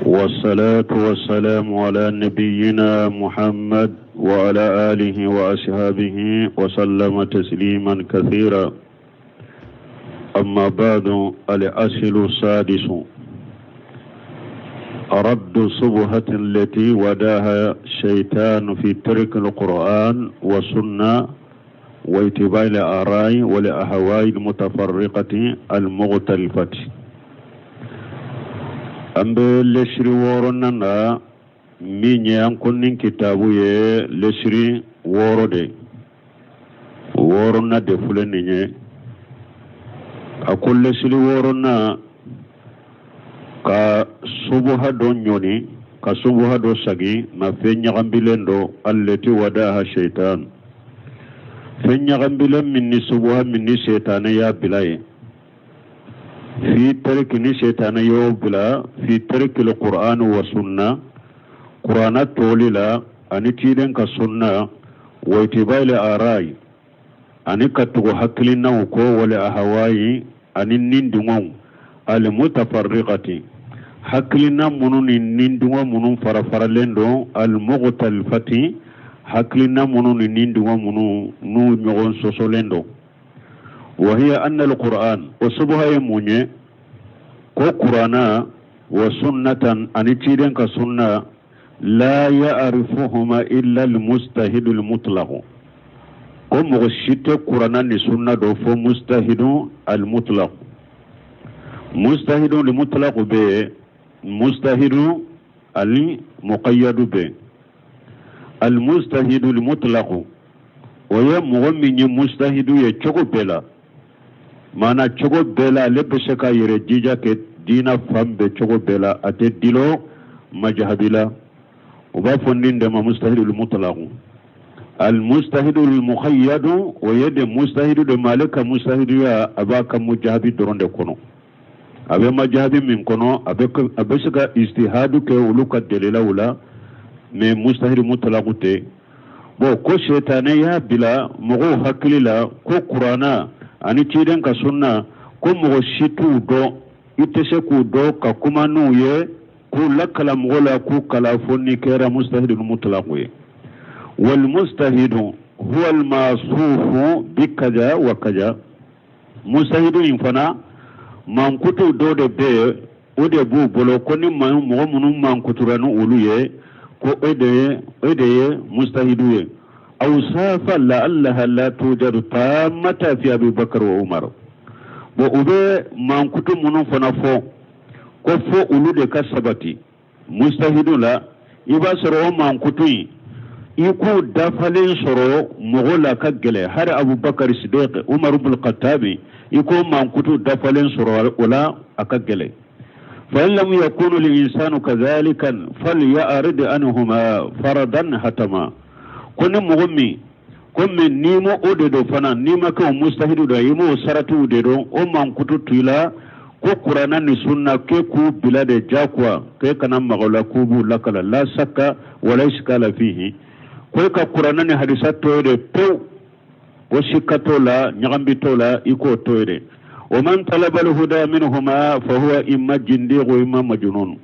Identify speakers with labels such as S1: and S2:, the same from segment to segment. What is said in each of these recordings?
S1: والصلاة والسلام على نبينا محمد وعلى آله وأصحابه وسلم تسليما كثيرا أما بعد الأصل السادس رد صبحة التي وداها الشيطان في ترك القرآن والسنة واتباع الآراء والأهواء المتفرقة المختلفة an bɛ lesiri wɔɔrɔnan na min ye an ko nin kitabu ye lesiri wɔɔrɔ de wɔɔrɔnan de filɛ nin ye a ko lesiri wɔɔrɔnan ka subuha dɔ ɲɔni ka subuha dɔ sagi na fɛn ɲagambilen dɔ allati wadaha shaitan fɛn ɲagambilen min ni subuha min ni sɛtanɛ y'a bila ye fi tariki ni sɛtanɛ y'o bila fi tarikil qur'an wa sunna qur'ana toli la ani ciden ka sunna wa itibail arai ani ka tugu hakilinaw kɔ wal ahawayi ani nindungɔw almutafarriqati hakilina minnu ni nindungɔ minnu farafaralen don almukhtalifati hakilina minnu ni nindungɔ minnu n'u ɲɔgɔn sɔsɔlen don wa hiya anna alquran o subuha ye mun ye ko kurana wa sunnatan ani ciden ka sunna la ya'rifuhuma illa almustahidu almutlaq ko mɔgɔ si tɛ kurana ni sunna dɔn fo mustahidu almutlaq mustahidu almutlaq bɛ yen mustahidu almuqayyadu bɛ yen almustahidu almutlaq o ye mɔgɔ min ye mustahidu ye cogo bɛɛ la maana cogo bɛɛ la ale bɛ se k'a yɛrɛ jija kɛ diina fan bɛɛ cogo bɛɛ la a tɛ dulon majahabi la u b'a fɔ nin de ma mustahidul mutlaqu al mustahidul muqayyadu o ye de mustahidu de ma ale ka mustahiduya a b'a ka mujahabi dɔrɔn de kɔnɔ a bɛ majahabi min kɔnɔ a bɛ se ka istihadu kɛ olu ka dalilaw la mais mustahidu mutlaqu tɛ bon ko setanɛ y'a bila mɔgɔw hakili la ko kurana ani ciden ka sunna ko mɔgɔ si t'u dɔn i tɛ se k'u dɔn ka kuma n'u ye k'u lakala mɔgɔ la k'u kalan fo n'i kɛra mustahidul mutlaqu ye wal mustahidu huwa al masufu bi kaza wa kaza mustahidu in fana mankutu dɔ de bɛ yen o de b'u bolo ko ni mɔgɔ minnu mankutura ni olu ye ko e de ye e de ye mustahidu ye awsafa la'allaha la tujadu tammata fi abubakar wa umar bon u bɛ mankutu minnu fana fɔ ko fo olu de ka sabati mustahidu la i b'a sɔrɔ o mankutu in i k'u dafalen sɔrɔ mɔgɔ la ka gɛlɛ hari abubakar sidiq umar bin khattabi i k'o mankutu dafalen sɔrɔ o la a ka gɛlɛ fa in lam yakunu al-insanu kadhalika falyarid anhuma faradan hatama ko ni mɔgɔ min ko min n'i ma o de dɔn fana n'i ma kɛ o mustahidu dɔ i m'o saratiw de dɔn o mankutu to i la ko kuranna ni sunna k'e k'u bila de jagoya k'e kana maga o la k'u b'u lakala la sakka wala iskala fihi ko e ka kuranna ni hadisa to yen de pewu o sikka t'o la ɲagambi t'o la i k'o to yen de wa man talaba alhuda minhuma fa huwa imma jindiq wa imma majnun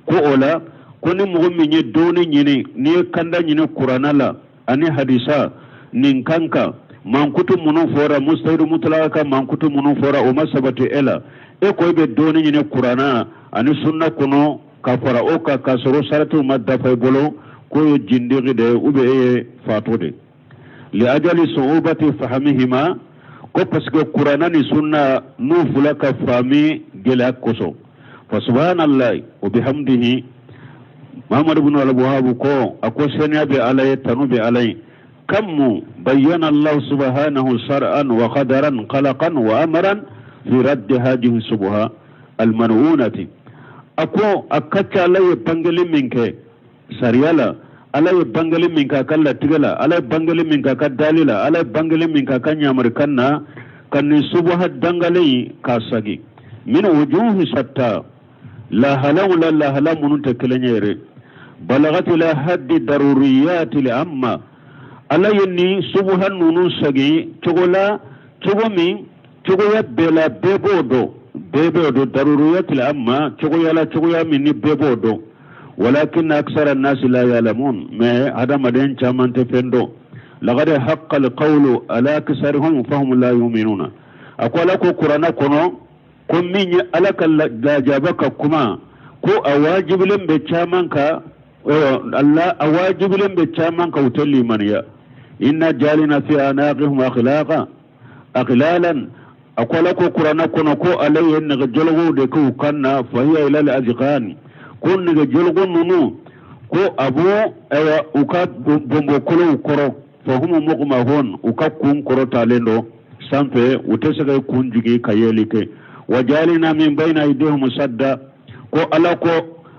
S1: ko o la ko ni mɔgɔ min ye dɔnni ɲini n'i ye kanda ɲini kuranna la ani hadisa nin kan kan mankutu minnu fɔra mustahidu mutlaka ka mankutu minnu fɔra o ma sabati e la e ko e bɛ dɔnni ɲini kuranna ani sunna kɔnɔ ka fara o kan k'a sɔrɔ saratiw ma dafa i bolo k'o ye jindigi de ye ou bien e ye fatɔ de li ajali su'ubati fahamihima ko parce que kuranna ni sunna n'u fila ka faami gɛlɛya kosɔn fa subhanallahi wa bihamdihi muhammadu bin albuhabu ko a ko seniya bɛ ala ye tanu bɛ ala ye kam bayyana allah subhanahu shar'an wa qadaran khalaqan wa amran fi raddi hadhihi subha alman'unati a ko a ka ca ala ye bangeli min kɛ sariya la ala ye bangeli min k'a ka latigɛ la ala ye bangeli min k'a ka dali la ala ye bangeli min k'a ka ɲamarikan na ka nin subuha dangalen in k'a sagi min wujuhi shatta lahalaw la lahala minnu tɛ kelen ye yɛrɛ balagat ila haddi daruriyati li amma ala ye nin subuha ninnu sagi cogo la cogo min cogoya bɛɛ la bɛɛ b'o dɔn Bɛɛ b'o dɔn daruruyatil amma, cogoya la, cogoya min ni bɛɛ b'o dɔn. Walakin aksara nasi la ya'lamun, mais hadamaden caman tɛ fɛn dɔn. Laqad haqqa alqawlu ala aksarihum fahum la yu'minuna. A ko Ala ko kuranna kɔnɔ ko min ye Ala ka lajaba ka kuma ko a wajibilen bɛ caman kan, Allah a wajibilen bɛ caman kan, u tɛ limaniya. Inna jalina fi anaqihim akhlaqa aghlalan. A ko Ala ko kuranna kɔnɔ ko ale ye nɛgɛjɔlɔgɔw de k'u kan na. Fahiya ilal azqan, ko nɛgɛjɔlɔgɔ ninnu ko a b'u ayiwa u ka bonbokolow kɔrɔ. Fahumu muqmahun, u ka kun kɔrɔtalen don sanfɛ, u tɛ se ka kun jigin ka yeli kɛ. Wa jalina min bayna aydihim sadda, ko Ala ko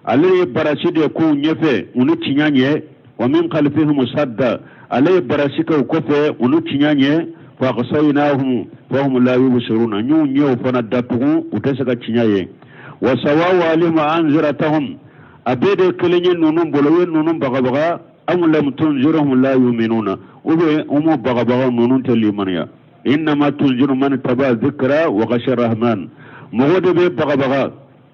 S1: ale ye barasi de k'u ɲɛfɛ u ni tiɲɛ ɲɛ. Wa min khalfihim sadda, ale ye barasi kɛ u kɔfɛ u ni tiɲɛ ɲɛ. Fa aghshaynahum fahum la yubsiruna, n y'u ɲɛw fana datugu, u tɛ se ka tiɲɛ ye. Wa sawawu alayhim anzirtahum, a bɛɛ de kelen ye ninnu bolo, ye ninnu bagabaga, am lam tunzirhum la yuminuna, ou bien u m'u bagabaga, ninnu tɛ limaniya. Innama tunziru man taba zikra wa khashiya rahman, mɔgɔ de bɛ bagabaga,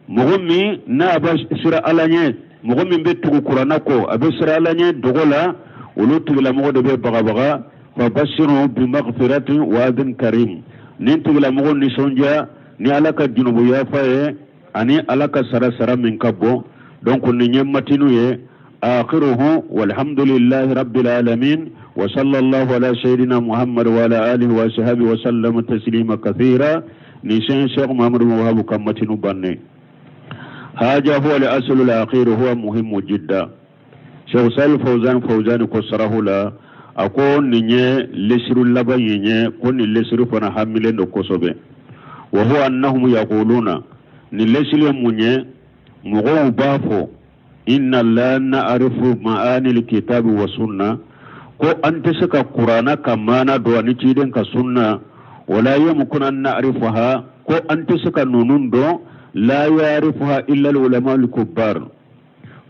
S1: mɔgɔ min n'a bɛ siran Ala ɲɛ, mɔgɔ min bɛ tugu kuranna kɔ, a bɛ siran Ala ɲɛ dogo la, olu tigilamɔgɔ de bɛ bagabaga. Fa bashiru bi maghfiratin wa ajrin karim, nin tigilamɔgɔ nisɔndiya ni Ala ka junubu yafa ye ani Ala ka sara, sara min ka bon. Donc nin ye matinu ye. Akhiruhu walhamdulillahi rabbil alamin wa sallallahu ala sayyidina Muhammad wa ala alihi wa sahbihi wa sallam taslima kathira. Nin sen Sheikh Muhammadu Wahabu ka matinu bannen. Haja huwa al aslu al akhir huwa muhimu jidda. Sheikh Salih Fawzan Fawzan ko sarahu la, a ko nin ye lesiru laban ye, ɲɛ ko nin lesiru fana hamilen don kosɛbɛ. Wa huwa annahum yaquluna, nin lesiru ye mun ye? Mɔgɔw b'a fɔ inna la na'rifu ma'anil kitabi wa sunna, ko an tɛ se ka kuranna ka maana dɔn ani ciden ka sunna. Wala yumkinu an na'rifaha, ko an tɛ se ka ninnu dɔn. La ya'rifuha illa al ulama al kubbar,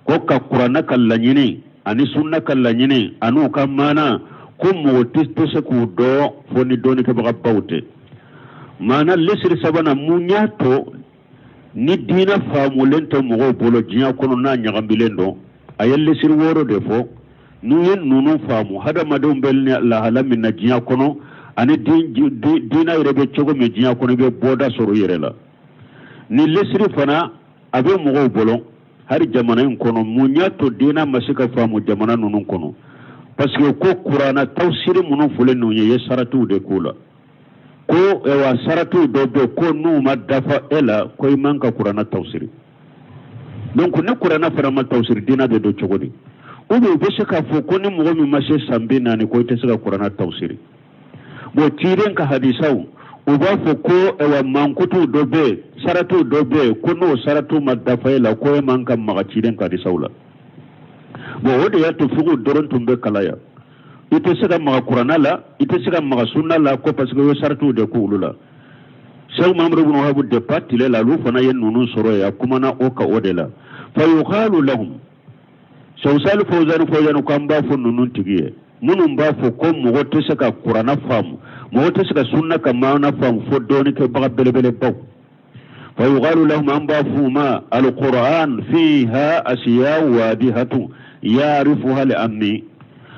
S1: ko ka kuranna ka laɲini ani sunna ka laɲini an'u ka maana, ko mɔgɔ tɛ se k'u dɔn fo ni dɔnnikɛbagabaw tɛ. Maana lesiri sabanan, mun y'a to ni diinɛ faamulen tɛ mɔgɔw bolo diɲɛ kɔnɔ, n'a ɲagamilen don? A ye lesiri 6 de fɔ. N'u ye ninnu faamu, hadamadenw bɛ lahala min na diɲɛ kɔnɔ ani diinɛ yɛrɛ bɛ cogo min diɲɛ kɔnɔ, i bɛ bɔda sɔrɔ i yɛrɛ la. Ni lesiri fana a bɛ mɔgɔw bolo hali jamana in kɔnɔ, mun y'a to diinɛ ma se ka faamu jamana ninnu kɔnɔ? Parce que ko kuranna tafsiri minnu fɔlen ninnu ye, ye saratiw de k'u la, ko ayiwa saratiw dɔ bɛ ko n'u ma dafa e la, ko i man ka kuranna tafsiri. Donc ni kuranna fana ma tafsiri, diinɛ bɛ don cogo di? Ou bien u bɛ se k'a fɔ ko ni mɔgɔ min ma se san 40, ko i tɛ se ka kuranna tafsiri. Bon, ciden ka hadisaw, u b'a fɔ ko ayiwa mankutuw dɔ bɛ yen, saratiw dɔ bɛ yen, ko n'o saratiw ma dafa e la, ko e man ka maga ciden ka hadisaw la. Bon, o de y'a to figiw dɔrɔn tun bɛ kalan yan. I tɛ se ka maga kuranna la, i tɛ se ka maga sunna la, ko parce que o ye saratiw de k'olu la. Sɛku Mahamadu bin Wahabu de pa tile la, olu fana ye ninnu sɔrɔ yen, a kumana o kan o de la. Fa yuqalu lahum, Sɛku Sali Fawzani Fawzani ko an b'a fɔ ninnu tigi ye minnu b'a fɔ ko mɔgɔ tɛ se ka kuranna faamu, mɔgɔ tɛ se ka sunna ka maana faamu fo dɔɔnikɛbaga belebelebaw. Fa yuqalu lahum, an b'a f'u ma alquran fiha asiya wadihatu ya'rifuha al-ammi.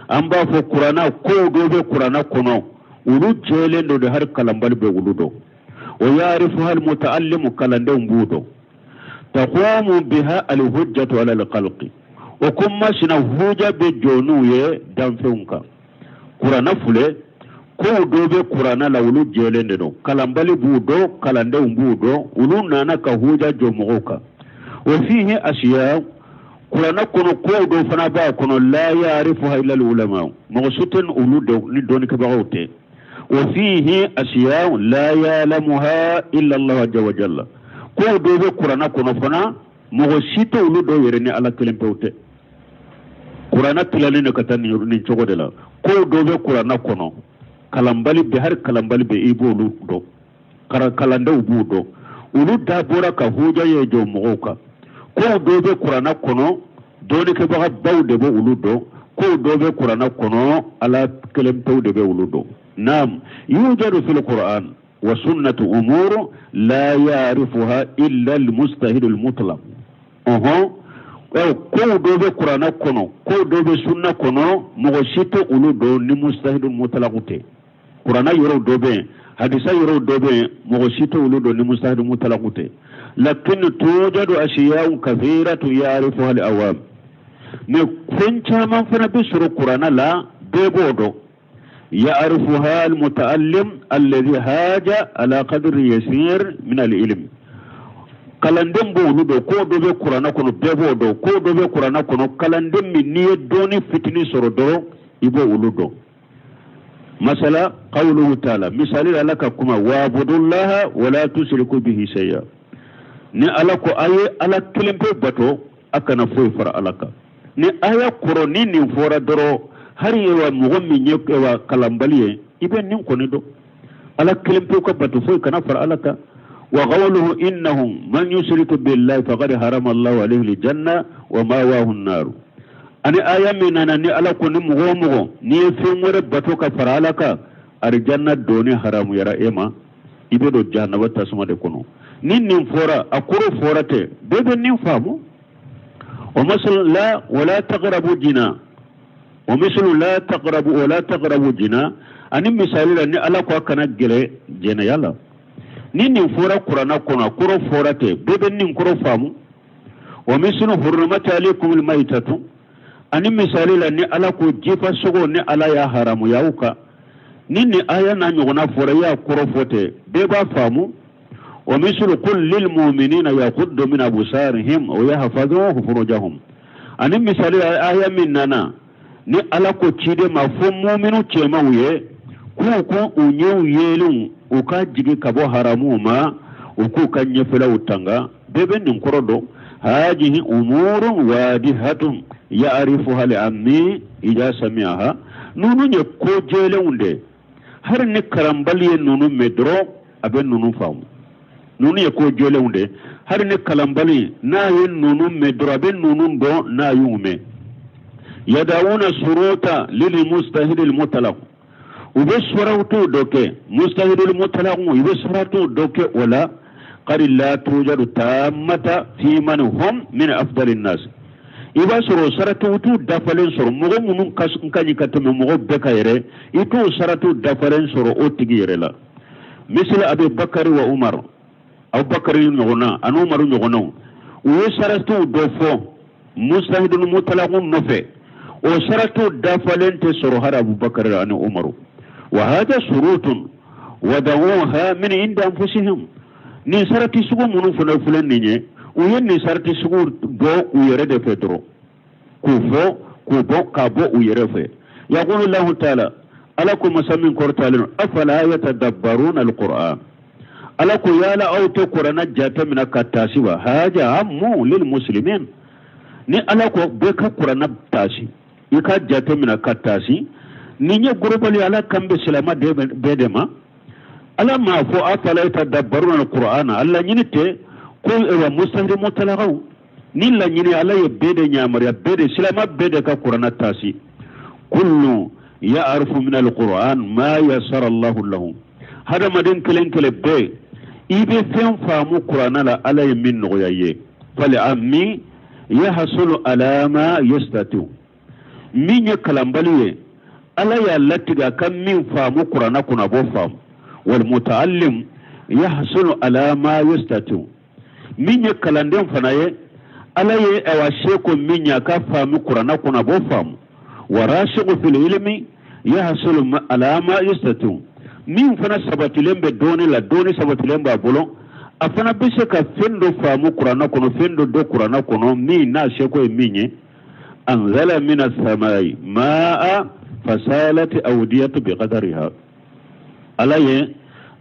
S1: An b'a fɔ kuranna kow dɔ bɛ kuranna kɔnɔ, olu jɛlen don de, hali kalanbali bɛ olu dɔn. Wa ya'rifuha al-muta'allimu, kalandenw b'u dɔn. Taqumu biha al-hujjatu ala al-khalqi, o ko masina huja bɛ jɔ n'u ye danfɛnw kan. Kuranna filɛ, kow dɔ bɛ kuranna la, olu jɛlen de don, kalanbali b'u dɔn, kalandenw b'u dɔn, olu nana ka huja jɔ mɔgɔw kan. Wa fihi asiya, kuranna kɔnɔ kow dɔ fana b'a kɔnɔ, la ya'rifuha illa al-ulama, mɔgɔ si tɛ olu dɔn ni dɔnnikɛbagaw tɛ. Wa fihi asiya la ya'lamuha illa Allah azza wa jalla, kow dɔ bɛ kuranna kɔnɔ fana, mɔgɔ si tɛ olu dɔn yɛrɛ ni Ala kelen pewu tɛ. Kuranna tilalen don ka taa nin cogo de la. Kow dɔ bɛ kuranna kɔnɔ, kalanbali bɛ, hali kalanbali bɛ, i b'olu dɔn, kalandenw b'u dɔn, olu dabɔra ka huja ye jɔ mɔgɔw kan. Kow dɔ bɛ kuranna kɔnɔ, dɔnnikɛbagabaw de bɛ olu dɔn. Kow dɔ bɛ kuranna kɔnɔ, Ala kelen pewu de bɛ olu dɔn. Naam, yujadu fil Qur'an. Wa sunnati umuru la ya'rifuha illa al-mujtahidu al-mutlaq. Ɔhɔn, kow dɔ bɛ kuranɛ kɔnɔ, kow dɔ bɛ sunna kɔnɔ, mɔgɔ si tɛ olu dɔn ni mujtahidu mutlaq tɛ. Kuranɛ yɔrɔw dɔ bɛ yen, hadisa yɔrɔw dɔ bɛ yen, mɔgɔ si tɛ olu dɔn ni mujtahidu mutlaq tɛ. Lakin tujadu ashiya'un kathiratu ya'rifuha al-awam. Mais fɛn caman fana bɛ sɔrɔ kuranɛ la, bɛɛ b'o dɔn. Ya'rifuha al-muta'allim alladhi haja ala qadri yasir min al-ilm. Kalanden b'olu dɔn. Ko dɔ bɛ kuranɛ kɔnɔ, bɛɛ b'o dɔn. Ko dɔ bɛ kuranɛ kɔnɔ, kalanden min n'i ye dɔɔni fitinin sɔrɔ dɔrɔn, i b'o olu dɔn. Masala qawluhu ta'ala, misali la, Ala ka kuma wa'budullaha wala tusriku bihi shay'a. Ni Ala ko a ye Ala kelen pe bato, a kana foyi fara Ala kan. Ni aya kɔrɔ ni nin fɔra dɔrɔn, hali ye wa mɔgɔ min ye wa kalanbali ye, i bɛ nin kɔni dɔn: Ala kelen pe ka bato, foyi kana fara Ala kan. Wa qawluhu innahu man yushriku billahi faqad harama Allahu alayhi aljanna wa ma'wahu an-nar. Ani aya min nana ni Ala ko ni mɔgɔ o mɔgɔ n'i ye fɛn wɛrɛ bato ka fara Ala kan, arijanna donni haramuyara e ma, i bɛ don jahanaba tasuma de kɔnɔ. Ni nin fɔra, a kɔrɔ fɔra tɛ, bɛɛ bɛ nin faamu. O mislu la wala taqrabu zina, o mislu la taqrabu wala taqrabu zina. Ani misali la, ni Ala ko a kana gɛrɛ jɛnɛya la, ni nin fɔra kuranɛ kɔnɔ, a kɔrɔ fɔra tɛ, bɛɛ bɛ nin kɔrɔ faamu. Wa mislu hurrimat alaykum almaytatu. Ani misali la, ni Ala ko jifa sogo ni Ala y'a haramuya aw kan, ni nin aya n'a ɲɔgɔnna fɔra, i y'a kɔrɔ fɔ tɛ, bɛɛ b'a faamu. Wa mislu qul lil mu'minina yaghuddu min absarihim wa yahfazu furujahum. Ani misali la, aya min nana ni Ala ko ciden ma fɔ muminu cɛmanw ye k'u ko u ɲɛw yeelenw u ka jigi ka bɔ haramuw ma, u k'u ka ɲɛfɛlaw tanga, bɛɛ bɛ nin kɔrɔ dɔn. Hajihi umurun wadihatun ya'rifuha al-ammi idha sami'aha. Ninnu ye ko jɛlenw de, hali ni kalanbali ye ninnu mɛn dɔrɔn, a bɛ ninnu faamu. Ninnu ye ko jɛlenw de, hali ni kalanbali n'a ye ninnu mɛn dɔrɔn, a bɛ ninnu dɔn n'a y'u mɛn. Yadawuna suruta lil mujtahidil mutlaq. U bɛ saratiw dɔ kɛ mujtahidil mutlaq, u bɛ saratiw dɔ kɛ o la. Qad la tujadu tammata fi man hum min afdalin nas. I b'a sɔrɔ saratiw t'u dafalen sɔrɔ mɔgɔ minnu ka ɲi ka tɛmɛ mɔgɔ bɛɛ kan yɛrɛ, i t'o saratiw dafalen sɔrɔ o tigi yɛrɛ la. Misali Abi Bakari wa Umar, Abubakari ɲɔgɔnna ani Umaru ɲɔgɔnnaw, u ye saratiw dɔ fɔ mujtahidul mutlaqun nɔfɛ, o saratiw dafalen tɛ sɔrɔ hali Abubakari ani Umaru. Wa hada surutun wada'uha min inda anfusihim. Nin sarati sugu minnu fana filɛ nin ye, u ye nin sarati sugu bɔ u yɛrɛ de fɛ dɔrɔn, k'u fɔ k'u bɔ k'a bɔ u yɛrɛ fɛ. Yaqulu lahu taala, Ala ko masa min kɔrɔtalen, afala yatadabbaruna alquran. Ala ko yala aw tɛ kuranɛ jate minɛ ka taasi wa? Haja ammu lil muslimin. Ni Ala ko bɛɛ ka kuranɛ taasi, i ka jate minɛ ka taasi, nin ye global, Ala kan bɛ silama bɛɛ de ma. Ala m'a fɔ afala yatadabbaruna alqur'ana. A laɲini tɛ ko wa mujtahid mutlaqaw ni laɲini. Ala ye bɛɛ de yamaruya, bɛɛ de, silama bɛɛ de ka kuranɛ taasi. Kullu ya'rifu min alquran ma yassara Allahu lahu. Hadamaden kelen kelen bɛɛ, i bɛ fɛn faamu kuranɛ la Ala ye min nɔgɔya ye. Fal ammi yahsulu ala ma yastati. Min ye kalanbali ye, Ala y'a latigɛ a ka min faamu kuranɛ kɔnɔ, a b'o faamu. Wal muta'allim yahsulu ala ma yastati. Min ye kalanden fana ye, Ala ye awa seko min ye a ka faamu kuranɛ kɔnɔ, a b'o faamu. Wa rasigu fil ilmi yahsulu ala ma yastati. Min fana sabatilen bɛ dɔɔni la, dɔɔni sabatilen b'a bolo, a fana bɛ se ka fɛn dɔ faamu kuranɛ kɔnɔ, fɛn dɔ dɔn kuranɛ kɔnɔ min n'a seko ye min ye. Anzala mina samai maa fasalat awdiyatu biqadariha. Ala ye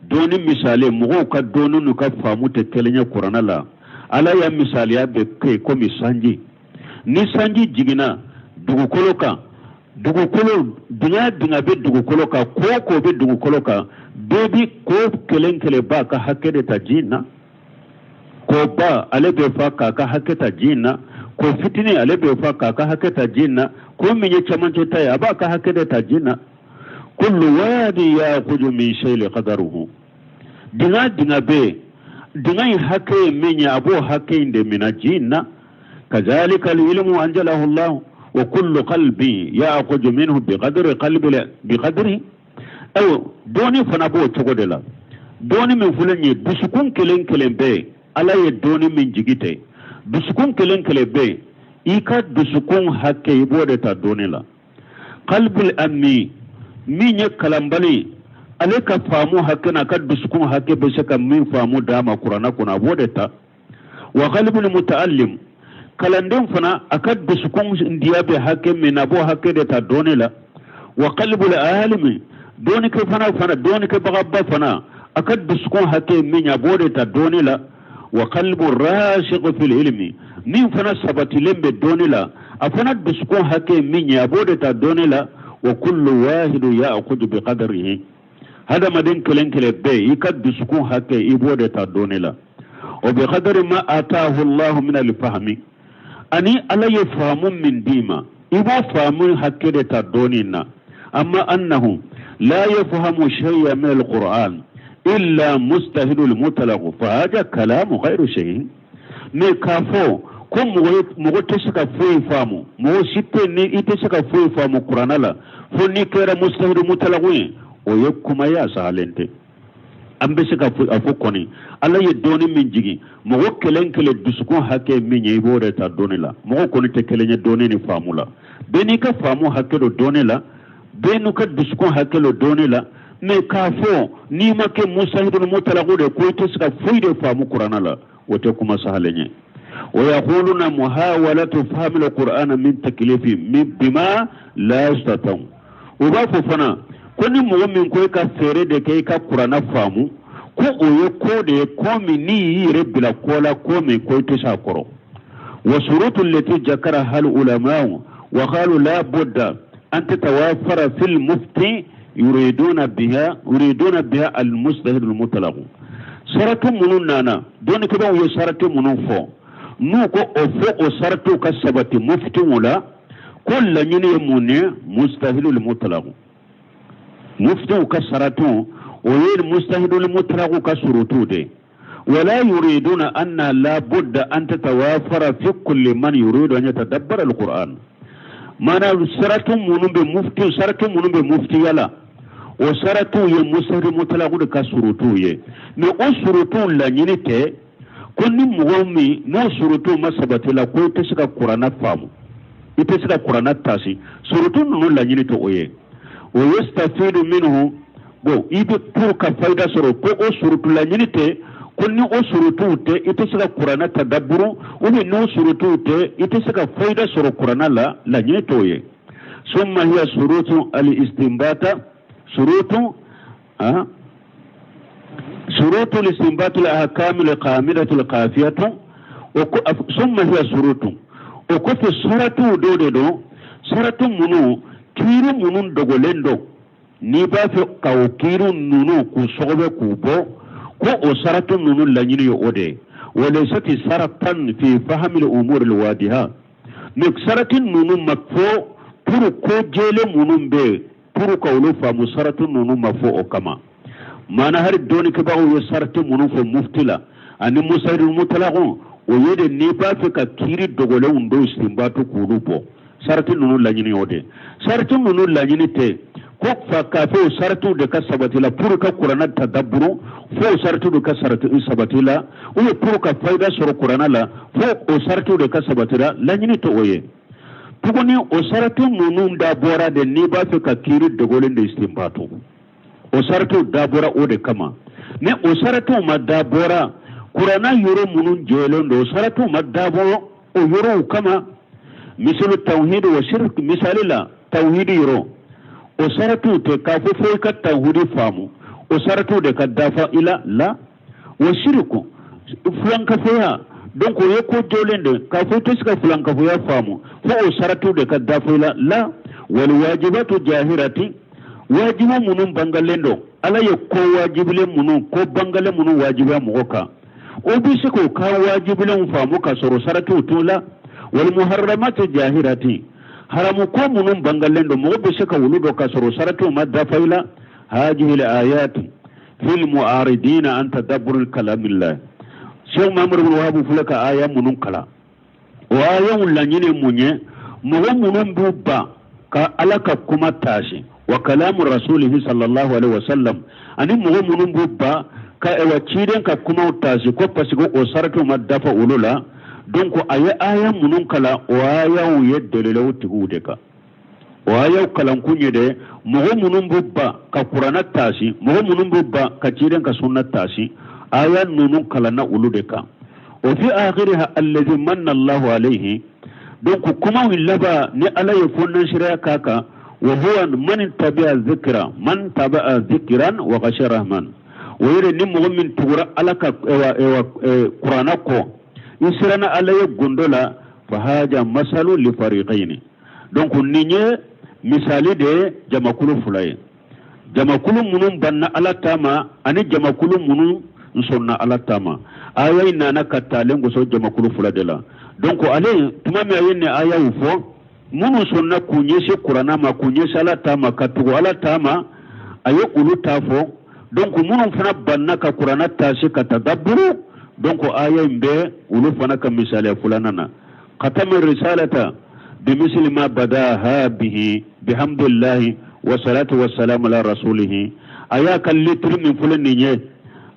S1: dɔɔni misali, mɔgɔw ka dɔɔni n'u ka faamu tɛ kelen ye kuranɛ la. Ala ya misaliya bɛ kɛ komi sanji. Ni sanji jiginna dugukolo kan, dugukolo dingɛ dingɛ bɛ dugukolo kan, ko o ko bɛ dugukolo kan, bɛɛ bi ko kelen kelen b'a ka hakɛ de ta ji in na. Koba ale bɛ fa k'a ka hakɛ ta ji in na, ko fitinin ale bɛ fa k'a ka hakɛ ta ji in na, ko min ye cɛmancɛ ta ye, a b'a ka hakɛ de ta ji in na. Kullu wadi yakuju min shayli qadaruhu. Dingɛ dingɛ bɛ yen, dingɛ in hakɛ ye min ye, a b'o hakɛ in de mina ji in na. Kazalika al-ilmu anzalahu Allah wa kullu qalbin ya'khudhu minhu biqadri qalbi biqadri. Ayiwa, dɔnni fana b'o cogo de la. Dɔnni min filɛ nin ye, dusukun kelen kelen bɛ yen, Ala ye dɔnni min jigi tɛ, dusukun kelen kelen bɛ yen, i ka dusukun hakɛ, i b'o de ta dɔnni la. Qalbul ammi, min ye kalanbali, ale ka faamu hakɛ n'a ka dusukun hakɛ bɛ se ka min faamu d'a ma kuranna kɔnɔ, a b'o de ta. Wa qalbul muta'allim, kalanden fana, a ka dusukun diya bɛ hakɛ min na, a b'o hakɛ de ta dɔnni la. Wa qalbul alimi, dɔnnikɛ fana dɔnnikɛbagaba fana, a ka dusukun hakɛ min ye, a b'o de ta dɔnni la. Wa qalbu rasikh fil ilmi, min fana sabatilen bɛ dɔnni la, a fana dusukun hakɛ min ye, a b'o de ta dɔnni la. Wa kullu wahidu ya'khudhu bi qadrihi, hadamaden kelen kelen bɛɛ, i ka dusukun hakɛ, i b'o de ta dɔnni la. O bi qadri ma ataahu Allahu min al-fahmi, ani Ala ye faamu min d'i ma, i b'o faamu hakɛ de ta dɔnni na. Amma annahu la yafhamu shay'an min al-Qur'an illa mujtahidul mutlaq, fa hada kalamu ghayru sahih. Mais k'a fɔ ko mɔgɔ tɛ se ka foyi faamu, mɔgɔ si tɛ ni i tɛ se ka foyi faamu kuranna la fo n'i kɛra mujtahidu mutlaq ye, o ye kuma ye a sahalen tɛ. An bɛ se ka a fɔ kɔni, Ala ye dɔnni min jigin, mɔgɔ kelen kelen dusukun hakɛ min ye, i b'o de ta dɔnni la. Mɔgɔ kɔni tɛ kelen ye dɔnni ni faamu la. Bɛɛ n'i ka faamu hakɛ don dɔnni la, bɛɛ n'u ka dusukun hakɛ don dɔnni la. Mais k'a fɔ n'i ma kɛ mujtahidul mutlaq de ko i tɛ se ka foyi de faamu kuranna la, o tɛ kuma sahalen ye. Wa yaquluna muhawalatu fahmi al-Qur'ana min taklifi min bima la yustatan. U b'a fɔ fana ko ni mɔgɔ min ko i ka fɛɛrɛ de kɛ i ka kuranna faamu, ko o ye ko de ye, ko min n'i y'i yɛrɛ bila ko la, ko min ko i tɛ se a kɔrɔ. Wa surutu lati jakaraha al ulama'u wa qalu la budda an tatawafara fil mufti yuriduna biha al mujtahid al mutlaq. Saratu minnu nana, dɔnnikɛbaaw ye saratu minnu fɔ, n'u ko o fo o saratuw ka sabati muftiw la, ko laɲini ye mun ye? Mujtahidul mutlaq. Muftiw ka saratu, o ye mujtahidul mutlaq ka surutu de. Wala yuriduna anna la budda an tatawafara fi kulli man yuridu an yatadabbara alquran. Mana saratu minnu bɛ mufti, saratu minnu bɛ muftiya la, o saratuw ye mujtahidul mutlaq de ka surutuw ye. Mais o surutuw laɲini tɛ ko ni mɔgɔ min n'o surutuw ma sabati la, ko i tɛ se ka kuranna faamu, i tɛ se ka kuranna tasi. Surutu ninnu laɲini tɛ o ye. O yastafidu minhu, bon, i bɛ pour ka fayida sɔrɔ, ko o surutu laɲini tɛ ko ni o surutuw tɛ, i tɛ se ka kuranna tadabburu, ou bien n'o surutuw tɛ, i tɛ se ka fayida sɔrɔ kuranna la, laɲini t'o ye. Summa hiya surutu al istinbata surutu ah surutu listinbatu al-ahkam al-qamidatu al-kafiyatu. O ko summa hiya surutu, o kɔfɛ saratuw dɔ de don, saratu minnu kiiri minnu dogolen don, n'i b'a fɛ ka o kiiri ninnu k'u sɔgɔbɛ k'u bɔ, ko o saratu ninnu laɲini ye o de ye. Walaysati saratan fi fahmi al-umur al-wadiha. Mais sarati ninnu ma fɔ pour ko jɛlen minnu bɛ yen, pour ka olu faamu, sarati ninnu ma fɔ o kama. Maana hari dɔnnikɛbagaw ye sarati minnu fɔ mufti la ani mujtahidul mutlaq, o ye de n'i b'a fɛ ka kiiri dogolenw dɔw istinbatu k'olu bɔ, sarati ninnu laɲini o de. Sarati ninnu laɲini tɛ ko fa k'a fɔ o saratiw de ka sabati la pour ka kuranna tadabburu, fo o saratiw de ka sabati la, ou bien pour ka fayida sɔrɔ kuranna la, fo o saratiw de ka sabati la, laɲini tɛ o ye tuguni. O sarati ninnu dabɔra de n'i b'a fɛ ka kiiri dogolen de istinbatu, o saratiw dabɔra o de kama. Mais o saratiw ma dabɔra kuranna yɔrɔ minnu jɛlen don, o saratiw ma dabɔ o yɔrɔw kama. Misalu tawhid wa shirk, misali la tawhidi yɔrɔ, o saratiw tɛ k'a fɔ fo i ka tawhidi faamu, o saratiw de ka dafa i la la. Wa shiriku, filankafoya, donc o ye ko jɔlen de k'a fɔ i tɛ se ka filankafoya faamu fo o saratiw de ka dafa i la la. Wal wajibatu jahirati, wajibu minnu bangalen don, Ala ye ko wajibilen minnu, ko bangalen minnu wajibiya mɔgɔ kan, o bɛ se k'o ka wajibilenw faamu ka sɔrɔ saratiw t'o la. Wal muharramatu jahirati, haramu ko minnu bangalen don, mɔgɔ bɛ se ka olu dɔn ka sɔrɔ saratiw ma dafa i la. Hajihi ayati. Fil mu'aridina an tadabbur kalamillah. Sheikh Muhammad ibn Wahab filɛ ka aya minnu kalan, o ayaw laɲini mun ye? Mɔgɔ minnu b'u ban ka Ala ka kuma taasi, wa kalamu rasulihi sallallahu alaihi wasallam, ani mɔgɔ minnu b'u ban ka ɛwa ciden ka kumaw taasi ko parce que o saratiw ma dafa olu la. Donc a ye aya minnu kalan, o ayaw ye dalilaw tigiw de kan. O ayaw kalankun ye de, mɔgɔ minnu b'u ban ka kuranɛ taasi, mɔgɔ minnu b'u ban ka ciden ka sunna taasi, aya ninnu kalanna olu de kan. O fi akhiriha allazi manna Allahu alayhi. Donc kumaw laban ni Ala ye fonnasiraya k'a kan, wa huwa man tabi'a zikra man tabi'a zikran wa khashiya rahman. O yɛrɛ ni mɔgɔ min tugura Ala ka kuranɛ kɔ, i siranna Ala ye gundo la, fa haja masalu li fariqaini. Donc nin ye misali de ye jamakulu fila ye, jamakulu minnu banna Ala ta ma ani jamakulu minnu sɔnna Ala ta ma. Aya in nana ka taalen gosi jamakulu fila de la. Donc ale tuma min a ye nin ayaw fɔ, minnu sɔnna k'u ɲɛsin kuranna ma, k'u ɲɛsin Ala ta ma, ka tugu Ala ta ma, a ye olu ta fɔ. Donc minnu fana banna ka kuranna taasi ka tadabburu, donc aya in bɛ olu fana ka misaliya filanan na. Khatama risalata bimisli ma badaha bihi bihamdillahi wa salatu wa salam ala rasulihi. A y'a ka letiri min filɛ nin ye,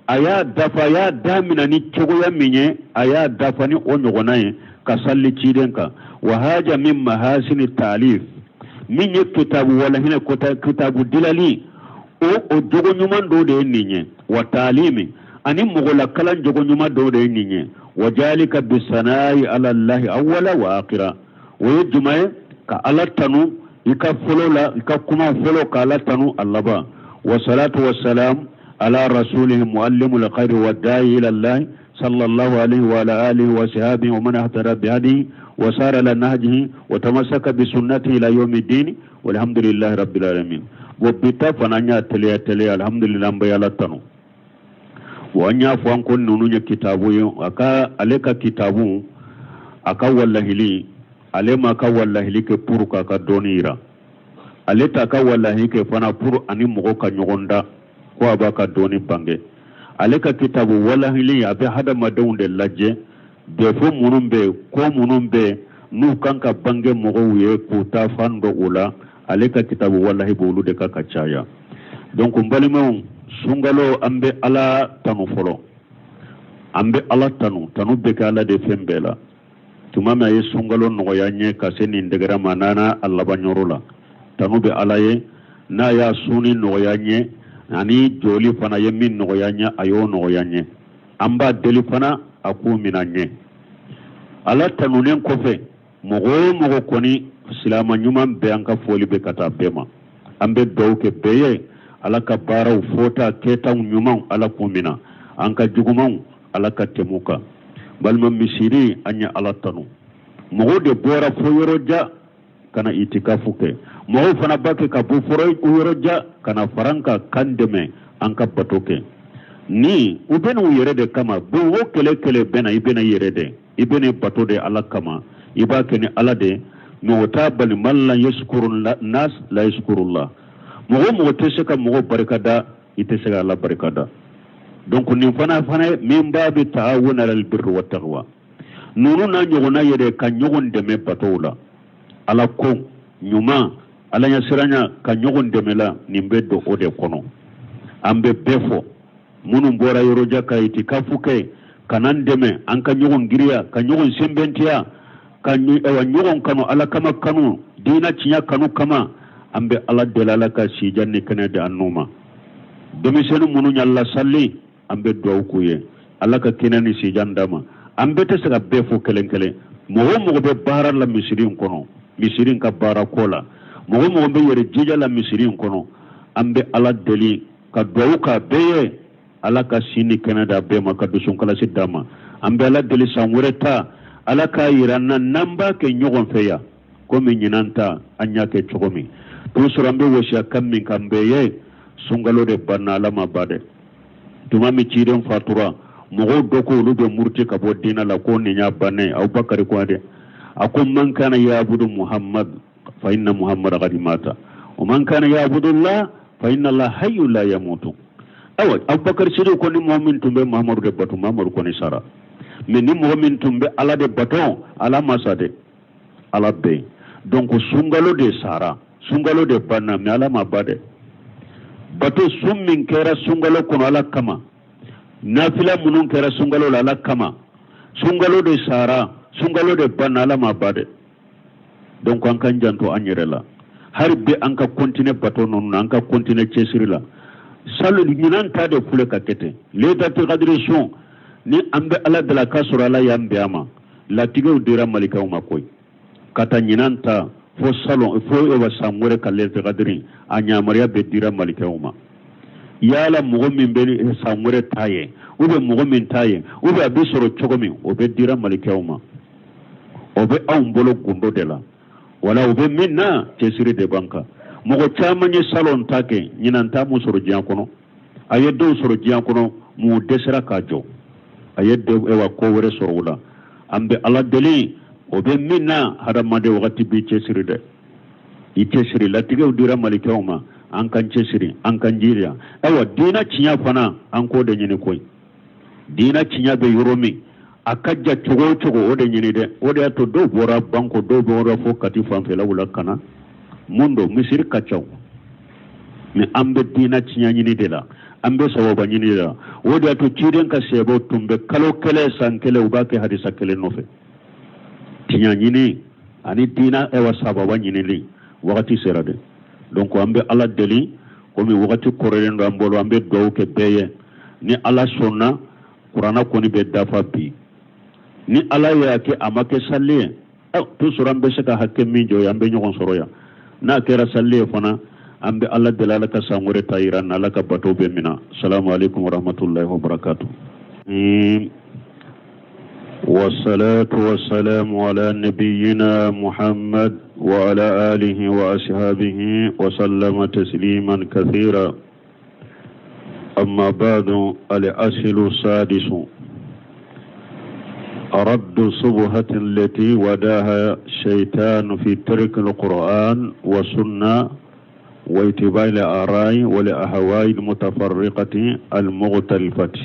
S1: a y'a dafa, a y'a damina ni cogoya min ye, a y'a dafa ni o ɲɔgɔnna ye ka salli ciden kan. Wa haja min mahasini taalif, min ye kitabu walahinɛ kota kitabu dilali, o jogo ɲuman dɔ de ye nin ye. Wa taalimi, ani mɔgɔlakalan jogo ɲuman dɔ de ye nin ye. Wa jalika bisanayi ala llahi awwala wa akira. O ye jumɛn ye? Ka Ala tanu i ka fɔlɔ la, i ka kuma fɔlɔ ka Ala tanu a laban. Wa salatu wa salam ala rasulihi muallimul khairi wa da'i ila llahi sallallahu alaihi wa ala alihi wa sahbihi wa man ihtada bi hadihi wa sara ala nahjihi wa tamassaka bi sunnatihi ila yawmi din, walhamdulillahi rabbil alamin. Bon, bi ta fana an y'a teliya teliya. Alhamdulillah, an bɛ Ala tanu. Wa an y'a fɔ an ko ninnu ye kitabu ye, a ka ale ka kitabu, a ka walahili, ale ma ka walahili kɛ pour k'a ka dɔnni yira, ale t'a ka walahi kɛ fana pour ani mɔgɔ ka ɲɔgɔn da ko a b'a ka dɔnni bange. Ale ka kitabu walahili, a bɛ hadamadenw de lajɛ, défaut minnu bɛ yen, ko minnu bɛ yen n'u kan ka bange mɔgɔw ye k'u ta fan dɔ o la, ale ka kitabu walahi b'olu de kan ka caya. Donc n balimaw, sunkalo, an bɛ Ala tanu fɔlɔ, an bɛ Ala tanu. Tanu bɛ kɛ Ala de fɛn bɛɛ la. Tuma min a ye sunkalo nɔgɔya n ye ka se nin degré ma, n'a a laban yɔrɔ la, tanu bɛ Ala ye. N'a y'a sunni nɔgɔya n ye ani jɔli fana ye min nɔgɔya n ye, a y'o nɔgɔya n ye. An b'a deli fana a k'o minɛ an ye. Ala tanunen kɔfɛ, mɔgɔ o mɔgɔ kɔni silama ɲuman bɛɛ, an ka foli bɛ ka taa bɛɛ ma. An bɛ dugawu kɛ bɛɛ ye, Ala ka baaraw fɔta kɛtaw ɲumanw, Ala k'u minɛ, an ka jugumanw, Ala ka tɛmɛ u kan. Balima, misiri, an ye Ala tanu. Mɔgɔw de bɔra fo yɔrɔ jan ka na itikafu kɛ, mɔgɔw fana b'a kɛ ka bɔ fɔrɔ yɔrɔ jan ka na fara an kan k'an dɛmɛ an ka bato kɛ. Ni u bɛ n'u yɛrɛ de kama, bon o kɛlɛ kɛlɛ bɛ na, i bɛ na i yɛrɛ de, i bɛ na bato de Ala kama, i b'a kɛ ni Ala de. Mais o t'a bali, man la yashkuru nas la yashkurullah. Mɔgɔ o mɔgɔ tɛ se ka mɔgɔ barika da, i tɛ se ka Ala barika da. Donc nin fana min babi ta'awun alal birri wa taqwa, ninnu n'a ɲɔgɔnna yɛrɛ ka ɲɔgɔn dɛmɛ batow la, Ala ko ɲuman, Ala ɲɛsiranya, ka ɲɔgɔn dɛmɛ la, nin bɛ don o de kɔnɔ. An bɛ bɛɛ fɔ, minnu bɔra yɔrɔjan ka itikafu kɛ ka n'an dɛmɛ, an ka ɲɔgɔn giriya, ka ɲɔgɔn sɛnbɛntiya, ka ɲɔgɔn kanu Ala kama, kanu diina tiɲɛ kanu kama. An bɛ Ala deli, Ala ka sijan ni kɛnɛ di an n'u ma. Denmisɛnnin minnu y'a lasali, an bɛ dugawu k'u ye, Ala ka kɛnɛ ni sijan d'a ma. An bɛɛ tɛ se ka bɛɛ fo kelen kelen. Mɔgɔ o mɔgɔ bɛ baara la misiri in kɔnɔ, misiri in ka baara ko la, mɔgɔ o mɔgɔ bɛ yɛrɛ jija la misiri in kɔnɔ, an bɛ Ala deli ka dugawu k'a bɛɛ ye, Ala ka si ni kɛnɛ d'a bɛɛ ma, ka dusunkalasi d'a ma. An bɛ Ala deli, san wɛrɛ ta, Ala k'a yira an na n'an b'a kɛ ɲɔgɔn fɛ yan komi ɲinan ta an y'a kɛ cogo min. T'o sɔrɔ an bɛ wasiya kan min kan bɛɛ ye, sunkalo de banna, Ala ma ba dɛ. Tuma min ciden fatura, mɔgɔw dɔ ko olu bɛ muruti ka bɔ diinɛ la ko nin y'a bannen. Abubakari ko dɛ, a ko man kana yabudu Muhammad fa inna Muhammad qad mata, wa man kana yabudu Allah fa inna Allah hayyu la yamutu. Ayiwa, Abubakar Sidiku ko ni mɔgɔ min tun bɛ Mahamadu de bato, Mahamadu kɔni sara, mais ni mɔgɔ min tun bɛ Ala de bato, Ala ma sa dɛ, Ala bɛ yen. Donc sunkalo de sara, sunkalo de banna, mais Ala ma ban dɛ. Bato sun min kɛra sunkalo kɔnɔ Ala kama, nafila minnu kɛra sunkalo la Ala kama, sunkalo de sara, sunkalo de banna, Ala ma ban dɛ. Donc an k'an janto an yɛrɛ la hali bi, an ka continuer bato ninnu na, an ka continuer cɛsiri la. Salon ɲinan ta de filɛ ka kɛ ten, leyilatu kadiri sun ni an bɛ Ala deli k'a sɔrɔ Ala y'an bɛn a ma. Latigɛw dira malikɛw ma koyi, ka taa ɲinan ta fo salon fo ewa san wɛrɛ ka leyilatu kadiri, a yamaruya bɛɛ dira malikɛw ma. Yala mɔgɔ min bɛ san wɛrɛ ta ye, ou bien mɔgɔ min ta ye, ou bien a bɛ sɔrɔ cogo min, o bɛɛ dira malikɛw ma. O bɛ anw bolo gundo de la, wala o bɛ min na, cɛsiri de b'an kan. Mɔgɔ caman ye salon ta kɛ, ɲinan ta m'u sɔrɔ diɲɛ kɔnɔ. A ye dɔw sɔrɔ diɲɛ kɔnɔ, m'u dɛsɛra k'a jɔ, a ye ewa ko wɛrɛ sɔrɔ o la. An bɛ Ala deli, o bɛ min na, hadamaden wagati b'i cɛsiri dɛ, i cɛsiri. Latigɛw dira malikɛw ma, an k'an cɛsiri, an k'an jija. Ayiwa, diinɛ tiɲɛ fana, an k'o de ɲini koyi. Diinɛ tiɲɛ bɛ yɔrɔ min, a ka jan cogo o cogo, o de ɲini dɛ. O de y'a to dɔw bɔra Banko, dɔw bɔra fo Kati fanfɛlaw la ka na. Mun don? Misiri ka ca, mais an bɛ diinɛ tiɲɛ ɲini de la, an bɛ sababa ɲini de la. O de y'a to ciden ka sahabaw tun bɛ kalo kelen, san kelen, u b'a kɛ hadisa kelen nɔfɛ. Tiɲɛ ɲini ani diinɛ ewa sababa ɲinili wagati sera dɛ. Donc an bɛ Ala deli, komi wagati kɔrɔlen don an bolo, an bɛ dugawu kɛ bɛɛ ye. Ni Ala sɔnna, kuranna kɔni bɛ dafa bi. Ni Ala y'a kɛ a ma kɛ sali ye, to sɔrɔ an bɛ se ka hakɛ min jɔ an bɛ ɲɔgɔn sɔrɔ yan. N'a kɛra sali ye fana, an bɛ Ala deli, Ala ka san wɛrɛ ta yira an na, Ala ka bato bɛɛ minɛ. Salamu aleykum warahmatulahi wabarakatu. والصلاة والسلام على نبينا محمد وعلى آله وأصحابه وسلم تسليما كثيرا. أما بعد، الأصل السادس: رد الشبهة التي وضعها الشيطان في ترك القرآن والسنة واتباع الآراء والأهواء المتفرقة المختلفة.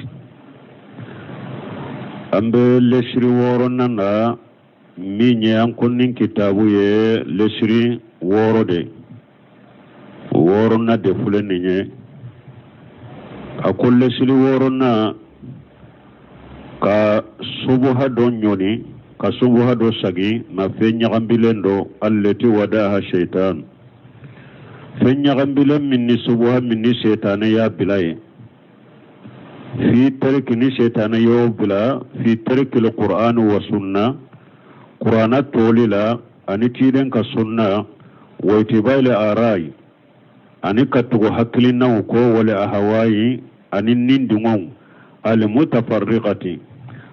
S1: An bɛ lesiri wɔɔrɔnan na, min ye an kɔni kitabu ye lesiri wɔɔrɔ de, wɔɔrɔnan de filɛ nin ye. A ko lesiri wɔɔrɔnan, ka subuha dɔ ɲɔni, ka subuha dɔ sagi ma, fɛn ɲagambilen dɔ, allati wadaha shaitan, fɛn ɲagambilen min ni subuha min ni setanɛ y'a bila ye, fi tariki, ni setanɛ y'o bila, fi tarikil qur'an wa sunna, qur'ana toli la ani ciden ka sunna, wa itibail arai, ani ka tugu hakilinaw kɔ, wal ahawayi, ani nindungɔw, almutafarriqati,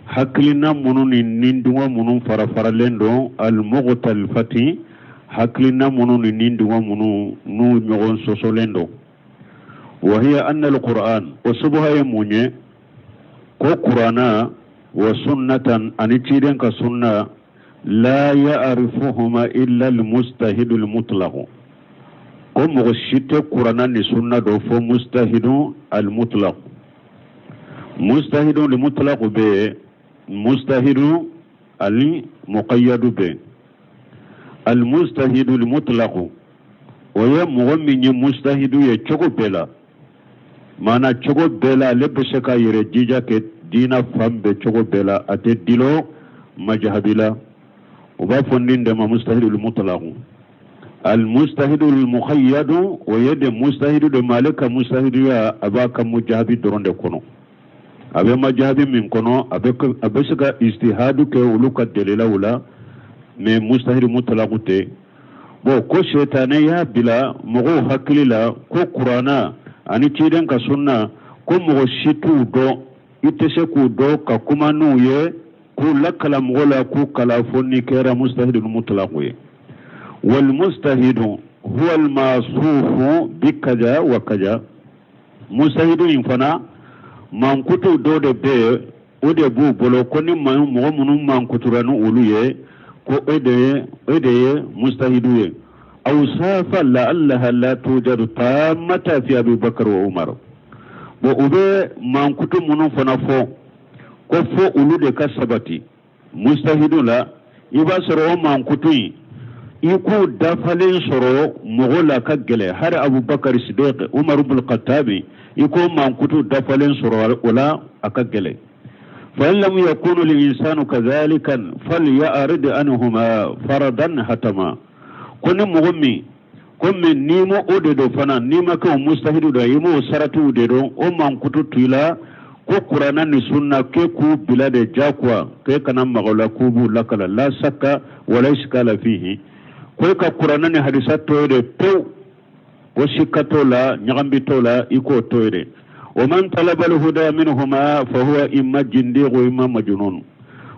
S1: hakilina minnu ni nindungɔ minnu farafaralen don, almukhtalifati, hakilina minnu ni nindungɔ minnu n'u ɲɔgɔn sɔsɔlen don. Wa hiya anna alquran, o subuha ye mun ye? Ko qur'ana wa sunnatan, ani ciden ka sunna, la ya'rifuhuma illa almustahidu almutlaq, ko mɔgɔ si tɛ qur'ana ni sunna dɔn fo mustahidu almutlaq. Mustahidu almutlaq bɛ yen, mustahidu almuqayyadu bɛ yen. Almustahidu almutlaq, o ye mɔgɔ min ye mustahidu ye cogo bɛɛ la, maana cogo bɛɛ la ale bɛ se ka yɛrɛ jija kɛ diina fan bɛɛ cogo bɛɛ la, a tɛ dilo majahabi la, o b'a fɔ nin de ma mustahidu almutlaq. Almustahidu almuqayyadu, o ye de mustahidu de ma, ale ka mustahiduya a b'a ka mujahabi dɔrɔn de kɔnɔ. A bɛ majahabi min kɔnɔ, a bɛ se ka istihadu kɛ olu ka dalilaw la, mais mustahidu mutlaq tɛ. Bon, ko setanɛ y'a bila mɔgɔw hakili la ko kuranna ani ciden ka sunna, ko mɔgɔ si t'u dɔn, i tɛ se k'u dɔn ka kuma n'u ye, k'u lakala mɔgɔ la, k'u kala, fo n'i kɛra mustahidu mutlaq ye. Wal mustahidu huwa al masufu bi kaja wa kaja. Mustahidu in fana, mankutu dɔ de bɛ yen, o de b'u bolo, ko ni mɔgɔ minnu mankutura ni olu ye, ko e de ye mustahidu ye. Awsafa la'allaha la tujadu tammata fi Abubakar wa Umar. Bon, u bɛ mankutu minnu fana fɔ ko fo olu de ka sabati mustahidu la, i b'a sɔrɔ o mankutu in, i k'u dafalen sɔrɔ mɔgɔ la ka gɛlɛ. Hali Abubakar Sidiq, Umar ibn Khattabi, i k'o mankutu dafalen sɔrɔ o la, a ka gɛlɛ. Fa in lam yakunu al-insanu kadhalika falyarid anhuma faradan hatama. Ko ni mɔgɔ min komi n'i ma o de dɔn fana, n'i ma kɛ o mustahidu dɔ, i m'o saratiw de dɔn, o mankutu to i la ko kuranna ni sunna k'e k'u bila de jagoya, k'e kana maga o la, k'u b'u lakala la sakka wala iskala fihi, ko e ka kuranna ni hadisa to ye de pewu, ko sikka t'o la, ɲagambi t'o la, i k'o to ye de. Wa man talaba alhuda minhuma fa huwa imma jindiq wa imma majnun.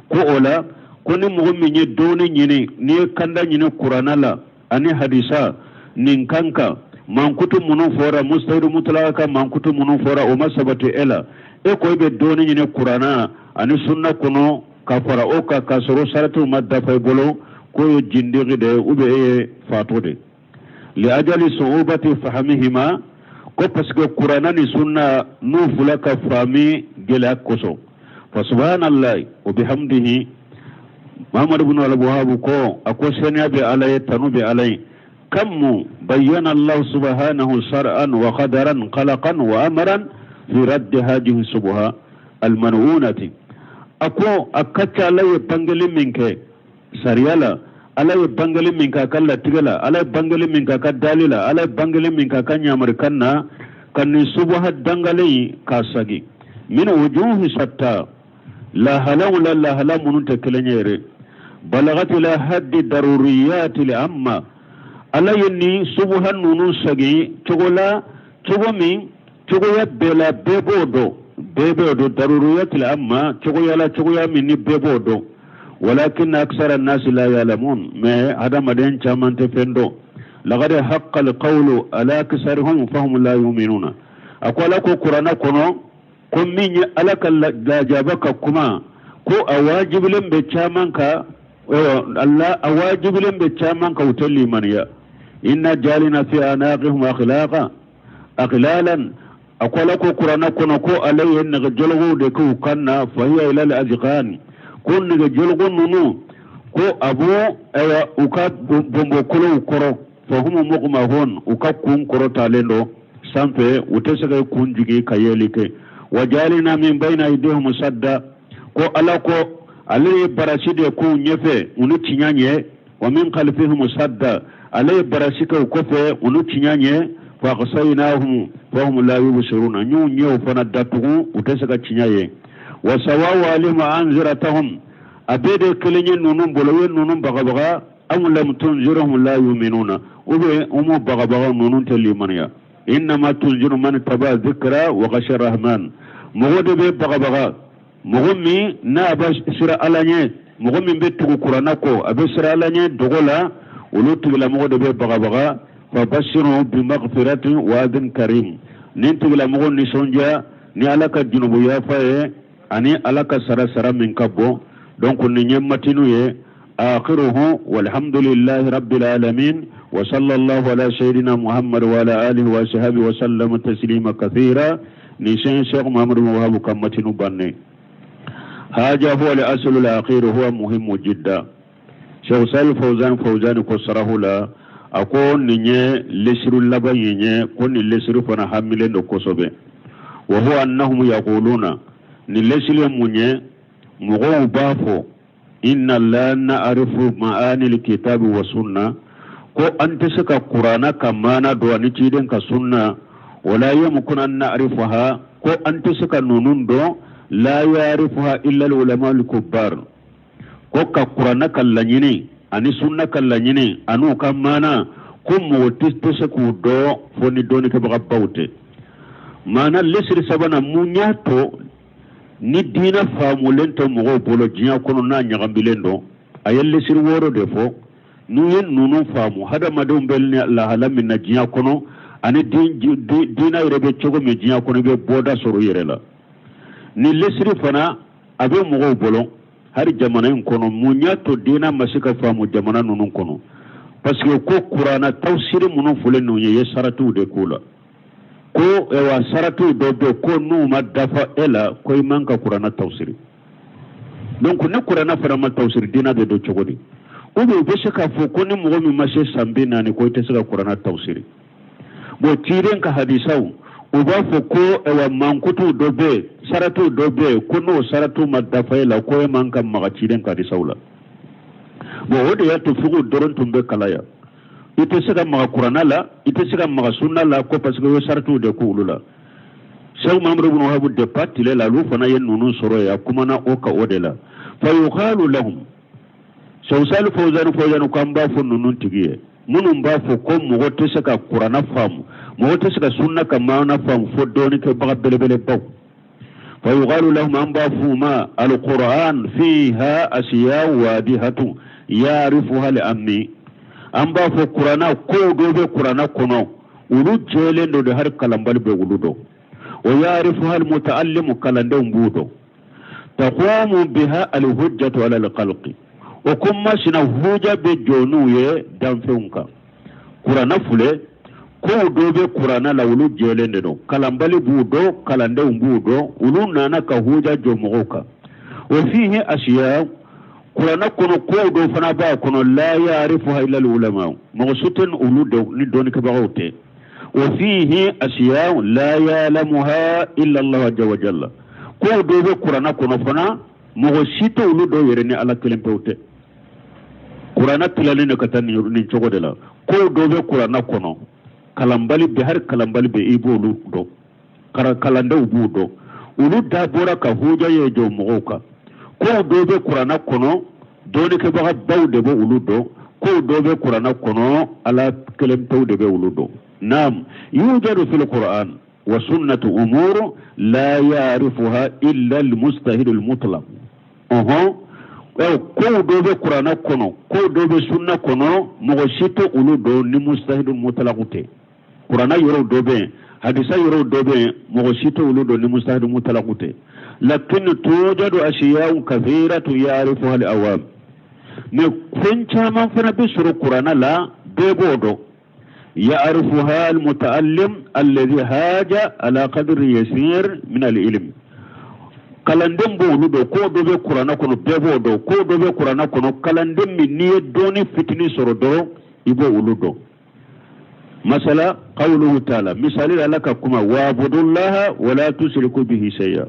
S1: Ko o la, ko ni mɔgɔ min ye dɔnni ɲini, n'i ye kanda ɲini kuranna la ani hadisa nin kan kan mankutu minnu fɔra, mustahidu mutlaka ka mankutu minnu fɔra, o ma sabati e la, e ko e bɛ dɔnni ɲini kuranna ani sunna kɔnɔ ka fara o kan, k'a sɔrɔ saratiw ma dafa i bolo, k'o ye jindigi de ye ou bien e ye fato de. Li ajali su'ubati fahamihima, ko parce que kuranna ni sunna n'u fila ka faami gɛlɛya kosɔn. Fa subhanallahi wa bihamdihi, Muhammad ibn al-Wahhab ko, a ko seniya bɛ Ala ye, tanu bɛ Ala ye. Kam bayyana Allah subhanahu shar'an wa qadaran khalaqan wa amran fi raddi hadhihi subha alman'unati. A ko a ka ca, Ala ye bangeli min kɛ sariya la, Ala ye bangeli min kɛ a ka latigɛ la, Ala ye bangeli min kɛ a ka dali la, Ala ye bangeli min kɛ a ka ɲamarikan na, ka nin subuha dangalen in k'a sagi min wujuhi shatta, lahalaw la, lahala minnu tɛ kelen ye yɛrɛ. Balagat ila haddi daruriyati li amma, Ala ye nin subuha ninnu sagi cogo la, cogo min cogoya bɛɛ la, bɛɛ b'o dɔn, bɛɛ b'o dɔn. Daruriyati li amma, cogoya la, cogoya min ni bɛɛ b'o dɔn. Walakin aksara nasi la ya'lamun, mais hadamaden caman tɛ fɛn dɔn. Laqad haqqa alqawlu ala aksarihum fahum la yu'minuna. A ko Ala ko kuranna kɔnɔ ko min ye Ala ka lajaba ka kuma, ko a wajibilen bɛ caman kan, Allah, a wajibilen bɛ caman kan, u tɛ limaniya. Inna jalina fi anaqihim akhlaqa aghlalan. A ko Ala ko kuranna kɔnɔ ko ale ye nɛgɛjɔlɔgɔw de k'u kan na. Fahiya ila al-azqan, ko nɛgɛjɔlɔgɔ ninnu ko a b'o ayiwa u ka bɔnbɔkolow kɔrɔ. Fahumu muqmahun, u ka kun kɔrɔtalen don sanfɛ, u tɛ se ka kun jigin ka yeli kɛ. Wa jalina min bayna aydihim sadda, ko Ala ko ale ye barasi de k'u ɲɛfɛ, u ni tiɲɛ ɲɛ. Wa min khalfihim sadda, ale ye barasi kɛ u kɔfɛ, u ni tiɲɛ ɲɛ. Fa aghshaynahum fahum la yubsiruna, n y'u ɲɛw fana datugu, u tɛ se ka tiɲɛ ye. Wa sawawu alayhim anzirtahum, a bɛɛ de kelen ye ninnu bolo, u ye ninnu bagabaga, am lam tunzirhum la yuminuna, ou bien u m'u bagabaga, ninnu tɛ limaniya. Innama tunziru man taba dhikra wa khashiya rahman, mɔgɔ de bɛ bagabaga, mɔgɔ min n'a bɛ siran Ala ɲɛ, mɔgɔ min bɛ tugu kuranna kɔ, a bɛ siran Ala ɲɛ dogo la, olu tigilamɔgɔ de bɛ bagabaga. Fa bashiru bi maghfiratin wa ajrin karim, nin tigilamɔgɔ nisɔndiya ni Ala ka junubu yafa ye ani Ala ka sara, sara min ka bon. Donc nin ye matinu ye. Akhiruhu walhamdulillahi rabbil alamin wa sallallahu ala sayyidina Muhammad wa ala alihi wa sahbihi wa sallam taslima kathira. Nin sen Sheikh Muhammad Wahab ka matinu bannen. Haja huwa al aslu al akhir huwa muhimmu jidda. Sheikh Salih Fawzan Fawzan ko sarahu la, a ko nin ye lesiru laban ye, ko nin lesiru fana hamilen don kosɛbɛ. Wa huwa annahum yaquluna, nin lesiri ye mun ye? Mɔgɔw b'a fɔ inna la na'rifu ma'ani kitabi wa sunna, ko an tɛ se ka kuranna ka maana dɔn ani ciden ka sunna. Wala yumkinu an na'rifaha, ko an tɛ se ka ninnu dɔn. La ya'rifuha illa al-ulama al-kubbar, ko ka kuranna ka laɲini ani sunna ka laɲini an'u ka maana, ko mɔgɔ tɛ se k'u dɔn fo ni dɔnnikɛbagabaw tɛ. Maana lesiri sabanan, mun y'a to ni diinɛ faamulen tɛ mɔgɔw bolo diɲɛ kɔnɔ, n'a ɲagambilen don? A ye lesiri wɔɔrɔ de fɔ. N'u ye ninnu faamu, hadamadenw bɛ lahala min na diɲɛ kɔnɔ ani diinɛ yɛrɛ bɛ cogo min diɲɛ kɔnɔ, i bɛ bɔda sɔrɔ i yɛrɛ la. Ni lesiri fana a bɛ mɔgɔw bolo hali jamana in kɔnɔ, mun y'a to diinɛ ma se ka faamu jamana ninnu kɔnɔ? Parce que ko kuranna tafsiri minnu fɔlen ninnu ye, i ye saratiw de k'u la. Ko wa saratiw dɔ bɛ ko n'u ma dafa e la, ko i man ka kuranna tafsiri. Donc ni kuranna fana ma tafsiri, diina bɛ dɔn cogo di? Ou bien u bɛ se k'a fɔ ko ni mɔgɔ min ma se san 40, ko i tɛ se ka kuranna tafsiri. Bon, ciden ka hadisaw, u b'a fɔ ko ɛwa mankutuw dɔ bɛ yen, saratiw dɔ bɛ yen, ko n'o saratiw ma dafa e la, ko e man ka maga ciden ka hadisaw la. Bon, o de y'a to figiw dɔrɔn tun bɛ kalan yan. I tɛ se ka maga kuranna la, i tɛ se ka maga sunna la, ko parce que o ye saratiw de k'olu la. Sɛku Mahamadu ibn Wahabu depuis tile la, olu fana ye ninnu sɔrɔ yen. A kumana o kan o de la. Fa yuqalu lahum, Sɛku Sali Fawzani Fawzani ko an b'a fɔ ninnu tigi ye, minnu b'a fɔ ko mɔgɔ tɛ se ka kuranna faamu, mɔgɔ tɛ se ka sunna ka maana faamu fo dɔɔnikɛbaga belebelebaw. Fa yuqalu lahum, an b'a f'u ma: alquran fiha asiya wadihatun ya'rifuha al-ammi. An b'a fɔ kuranna kow dɔ bɛ kuranna kɔnɔ, olu jɛlen don de, hari kalanbali bɛ olu dɔn. Wa ya'rifuha al-muta'allimu, kalandenw b'u dɔn. Taqumu biha alhujjatu ala alkhalqi, o ko masina huja bɛ jɔ n'u ye danfɛnw kan. Kuranna filɛ, kow dɔ bɛ kuranna la, olu jɛlen de don, kalanbali b'u dɔn, kalandenw b'u dɔn, olu nana ka huja jɔ mɔgɔw kan. Wa fihi asiya, kuranna kɔnɔ kow dɔ fana b'a kɔnɔ, la ya'rifuha illa ulama, mɔgɔ si tɛ olu dɔn ni dɔnnikɛbagaw tɛ. Wa fihi asiya la ya'lamuha illa Allah azza wa jalla, kow dɔ bɛ kuranna kɔnɔ fana, mɔgɔ si tɛ olu dɔn yɛrɛ ni Ala kelen pewu tɛ. Kuranna tilalen don ka taa nin cogo de la. Kow dɔ bɛ kuranna kɔnɔ, kalanbali bɛ, hali kalanbali bɛ, i b'olu dɔn, kalandenw b'u dɔn, olu dabɔra ka huja ye jɔ mɔgɔw kan. Kow dɔ bɛ kuranna kɔnɔ, dɔnnikɛbaga baw de bɛ olu dɔn. Kow dɔ bɛ kuranna kɔnɔ, Ala kelen pewu de bɛ olu dɔn. Naam, yujadu fil qur'an wa sunnatu umuru la ya'rifuha illa al-mustahidu al-mutlaq. Ɔhɔn, kow dɔ bɛ kuranna kɔnɔ, kow dɔ bɛ sunna kɔnɔ, mɔgɔ si tɛ olu dɔn ni mustahidu mutlaq tɛ. Kuranna yɔrɔw dɔ bɛ yen, hadisa yɔrɔw dɔ bɛ yen, mɔgɔ si tɛ olu dɔn ni mustahidu mutlaq tɛ. Lakin tujadu asiya'un kathiratu ya'rifuha al-awam, mais fɛn caman fana bɛ sɔrɔ kuranna la, bɛɛ b'o dɔn. Ya'rifuha al-muta'allim alladhi haja ala qadri yasir min al-ilm, kalanden b'olu dɔn. Ko dɔ bɛ kuranna kɔnɔ, bɛɛ b'o dɔn. Ko dɔ bɛ kuranna kɔnɔ, kalanden min n'i ye dɔɔni fitinin sɔrɔ dɔrɔn, i b'o olu dɔn. Masala qawluhu ta'ala, misali la Ala ka kuma: wa'budullaha wala tusriku bihi shay'a.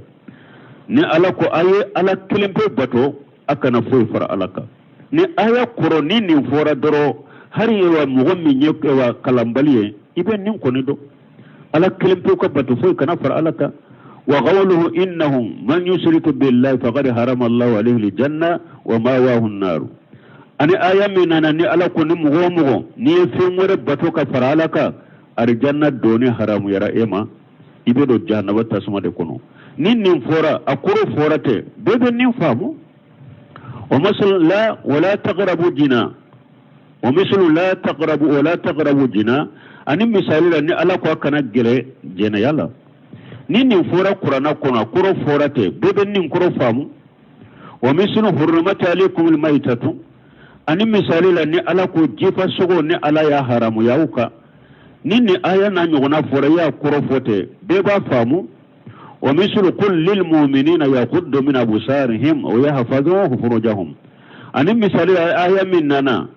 S1: Ni Ala ko a ye Ala kelen pe bato, a kana foyi fara Ala kan. Ni aya kɔrɔ ni nin fɔra dɔrɔn, hari ye wa mɔgɔ min ye wa kalanbali ye, i bɛ nin kɔni dɔn: Ala kelen pe ka bato, foyi kana fara Ala kan. Wa qawluhu innahum man yushriku billahi faqad harama Allahu alayhi aljanna wa ma'wahu an-nar. Ani aya min nana ni Ala ko ni mɔgɔ o mɔgɔ n'i ye fɛn wɛrɛ bato ka fara Ala kan, arijanna donni haramuyara e ma, i bɛ don jahanaba tasuma de kɔnɔ. Ni nin fɔra, a kɔrɔ fɔra tɛ, bɛɛ bɛ nin faamu. O masala la wala taqrabu jina, o misulu la taqrabu wala taqrabu jina. Ani misali la ni Ala ko a kana gɛrɛ jɛnɛya la, ni nin fɔra kuranna kɔnɔ, a kɔrɔ fɔra tɛ, bɛɛ bɛ nin kɔrɔ faamu. Wa misulu hurrimat alaykum almaytatu, ani misali la ni Ala ko jifa sogo ni Ala y'a haramuya aw kan, ni nin aya n'a ɲɔgɔnna fɔra, i y'a kɔrɔ fɔ tɛ, bɛɛ b'a faamu. Wa misulu qul lil mu'minina yaghuddu min absarihim wa yahfazu furujahum, ani misali la aya min nana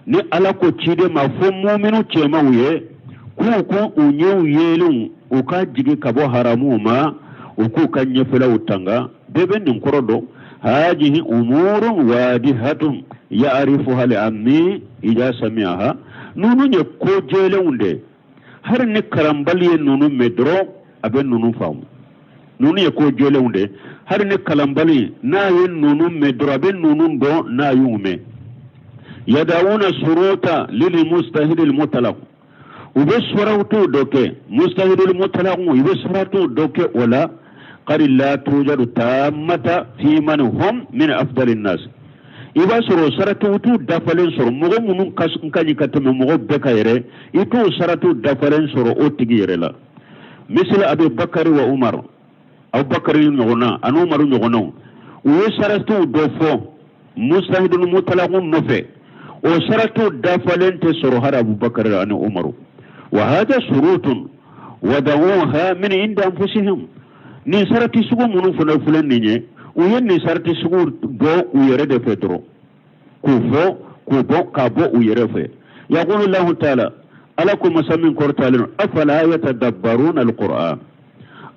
S1: ni Ala ko ciden ma fɔ muminu cɛmanw ye k'u ko u ɲɛw yeelenw u ka jigin ka bɔ haramuw ma, u k'u ka ɲɛfɛlaw tanga, bɛɛ bɛ nin kɔrɔ dɔn. Hajihi umurun wadihatun ya'rifuha al-ammi idha sami'aha, ninnu ye ko jɛlenw de, hali ni kalanbali ye ninnu mɛn dɔrɔn, a bɛ ninnu faamu. Ninnu ye ko jɛlenw de, hali ni kalanbali n'a ye ninnu mɛn dɔrɔn, a bɛ ninnu dɔn n'a y'u mɛn. Yadawuna suruta lil mustahidil mutlaq, u bɛ saratiw dɔ kɛ mustahidil mutlaq, u bɛ saratiw dɔ kɛ o la. Qad la tujadu tammata fi man hum min afdalin nas, i b'a sɔrɔ saratiw t'u dafalen sɔrɔ mɔgɔ minnu ka ɲi ka tɛmɛ mɔgɔ bɛɛ kan yɛrɛ, i t'o saratiw dafalen sɔrɔ o tigi yɛrɛ la. Misali Abi Bakari wa Umar, Abubakari ɲɔgɔnna ani Umaru ɲɔgɔnnaw, u ye saratiw dɔ fɔ mustahidul mutlaqun nɔfɛ, o saratiw dafalen tɛ sɔrɔ hali Abubakari ani Umaru. Wa hada surutun, Wada'uha min indi anfusihim. Nin sarati sugu minnu fana filɛ nin ye, u ye nin sarati sugu bɔ u yɛrɛ de fɛ dɔrɔn, k'u fɔ k'u bɔ k'a bɔ u yɛrɛ fɛ. Yaqulu lahu taala, Ala ko masa min kɔrɔtalen don, afala yatadabbaruna alquran.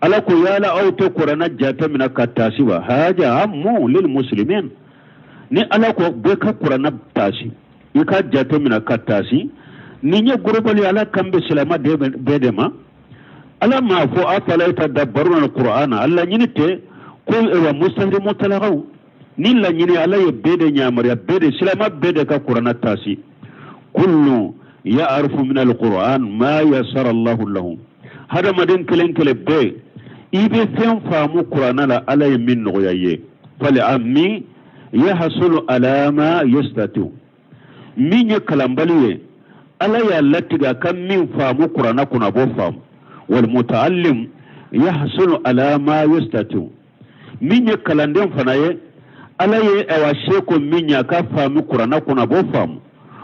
S1: Ala ko yala aw tɛ kuranna jate minɛ ka taasi wa? Haja ammu lil muslimin. Ni Ala ko bɛɛ ka kuranna taasi, i ka jate minɛ ka taasi, nin ye gorobali, Ala kan bɛ silama bɛɛ de ma. Ala m'a fɔ afala yatadabbaruna alqur'ana, a laɲini tɛ ko ewa mujtahidi mutalakaw ni laɲini. Ala ye bɛɛ de yamaruya, bɛɛ de, silama bɛɛ de ka kuranna taasi. Kullu ya'rifu min alquran ma yasara Allahu lahu. Hadamaden kelen kelen bɛɛ, i bɛ fɛn faamu kuranna la Ala ye min nɔgɔya i ye. Fali ammi yahsulu ala ma yastati. Min ye kalanbali ye, Ala y'a latigɛ a ka min faamu kuranna kɔnɔ, a b'o faamu. Wal mutaallim yahsulu ala ma yastati. Min ye kalanden fana ye, Ala ye awa seko min ye a ka faamu kuranna kɔnɔ, a b'o faamu.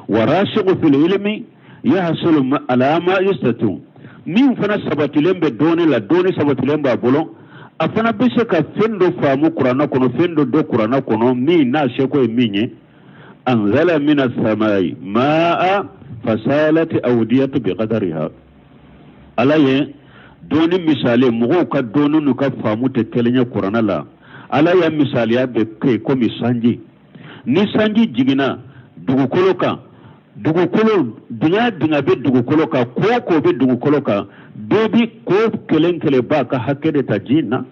S1: Wa rasigu fil ilmi yahsulu ala ma yastati. Min fana sabatilen bɛ dɔɔni la, dɔɔni sabatilen b'a bolo, a fana bɛ se ka fɛn dɔ faamu kuranna kɔnɔ, fɛn dɔ dɔn kuranna kɔnɔ min n'a seko ye min ye. Anzala mina samai maa fasalati awdiyatu bi qadariha. Ala ye dɔɔni misali, mɔgɔw ka dɔɔni n'u ka faamu tɛ kelen ye kuranna la. Ala ya misaliya bɛ kɛ komi sanji. Ni sanji jiginna dugukolo kan, dugukolo dingɛ dingɛ bɛ dugukolo kan, ko o ko bɛ dugukolo kan, bɛɛ bi ko kelen kelen b'a ka hakɛ de ta ji in na.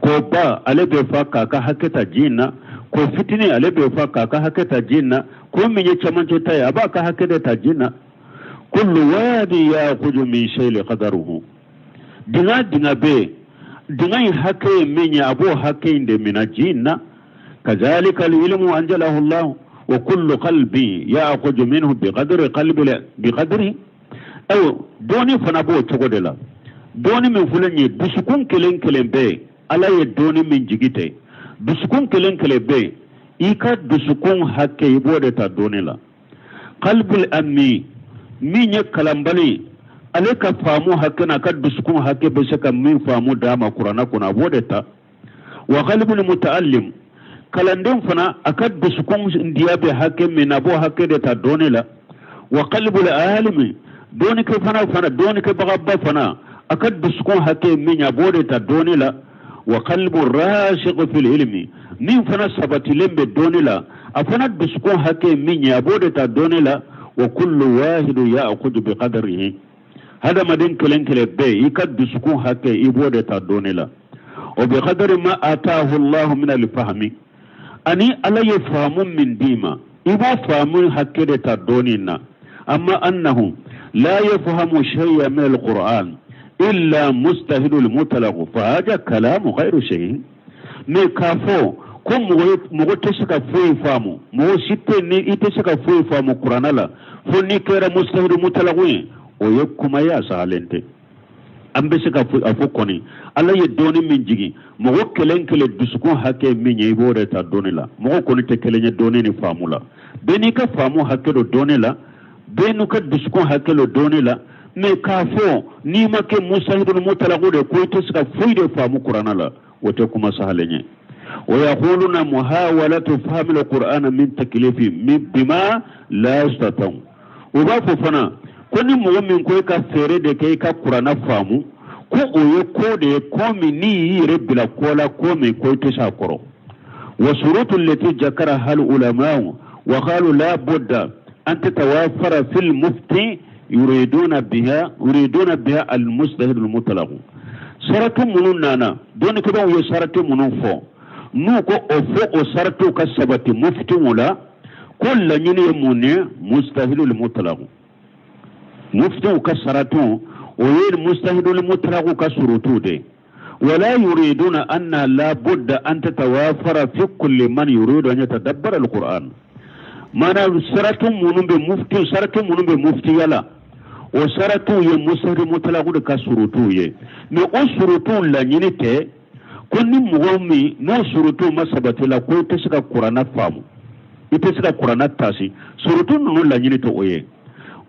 S1: Koba ale bɛ fa k'a ka hakɛ ta ji in na, ko fitinin ale bɛ fa k'a ka hakɛ ta ji in na, ko min ye cɛmancɛ ta ye, a b'a ka hakɛ de ta ji in na. Kullu wadi yakuju min shayli qadaruhu. Dingɛ dingɛ bɛ yen, dingɛ in hakɛ ye min ye, a b'o hakɛ in de minɛ ji in na. Kazalika alilmu anjalahu Allah wa kullu qalbi ya'khudhu minhu biqadri qalbi biqadri. Ayiwa, dɔɔni fana b'o cogo de la. Dɔɔni min filɛ nin ye, dusukun kelen kelen bɛ yen, Ala ye dɔɔni min jigi tɛ, dusukun kelen kelen bɛ yen, i ka dusukun hakɛ, i b'o de ta dɔɔni la. Qalbul ammi, min ye kalanbali, ale ka faamu hakɛ n'a ka dusukun hakɛ bɛ se ka min faamu d'a ma kuranna kɔnɔ, a b'o de ta. Wa qalbul mutaallim, kalanden fana, a ka dusukun diya bɛ hakɛ min na, a b'o hakɛ de ta dɔɔni la. Wa qalbul alimi, dɔɔnikɛ fana, dɔɔnikɛbagaba fana, a ka dusukun hakɛ min ye, a b'o de ta dɔɔni la. Wa qalbu rasikh fil ilmi, min fana sabatilen bɛ dɔɔni la, a fana dusukun hakɛ min ye, a b'o de ta dɔɔni la. Wa kullu wahidu ya'khudhu bi qadrihi. Hadamaden kelen kelen bɛɛ, i ka dusukun hakɛ, i b'o de ta dɔɔni la. O bi qadri ma ataahu Allahu min al-fahmi, ani Ala ye faamu min d'i ma, i b'o faamu hakɛ de ta dɔɔni na. Amma annahu la yafhamu shay'an min al-Qur'an illa mujtahidul mutlaq, fa hada kalamu ghayru sahih. Mais k'a fɔ ko mɔgɔ tɛ se ka foyi faamu, mɔgɔ si tɛ ni i tɛ se ka foyi faamu kuranna la fo n'i kɛra mujtahidu mutlaq ye, o ye kuma ye a sahalen tɛ. An bɛ se ka a fɔ kɔni, Ala ye dɔɔni min jigin, mɔgɔ kelen kelen dusukun hakɛ min ye, i b'o de ta dɔɔni la. Mɔgɔ kɔni tɛ kelen ye dɔɔni ni faamu la. Bɛɛ n'i ka faamu hakɛ don dɔɔni la, bɛɛ n'u ka dusukun hakɛ don dɔɔni la. Mais k'a fɔ n'i ma kɛ mujtahidul mutlaq de ko i tɛ se ka foyi de faamu kuranna la, o tɛ kuma sahalen ye. Wa yaquluna muhawalatu fahmi alqur'ana min taklifi min bima la yustatan. U b'a fɔ fana ko ni mɔgɔ min ko i ka fɛɛrɛ de kɛ i ka kuranna faamu, ko o ye ko de ye, ko min n'i y'i yɛrɛ bila ko la, ko min ko i tɛ se a kɔrɔ. Wa surutu lati jakaraha al ulama'u wa qalu la budda an tatawafara fil mufti yuriduna biha al mujtahid al mutlaq. Saratu minnu nana, dɔnnikɛbaaw ye saratu minnu fɔ, n'u ko o fɔ, o saratuw ka sabati muftiw la, ko laɲini ye mun ye? Mujtahidul mutlaq. Muftiw ka saratu, o ye mujtahidul mutlaq ka surutu de. Wala yuriduna anna la budda an tatawafara fi kulli man yuridu an yatadabbara alquran. Mana saratu minnu bɛ mufti, saratu minnu bɛ muftiya la, o saratuw ye mujtahid mutlaq de ka surutuw ye. Mais o surutuw laɲini tɛ ko ni mɔgɔ min n'o surutuw ma sabati la, ko i tɛ se ka kuranna faamu, i tɛ se ka kuranna taasi. Surutu ninnu laɲini tɛ o ye.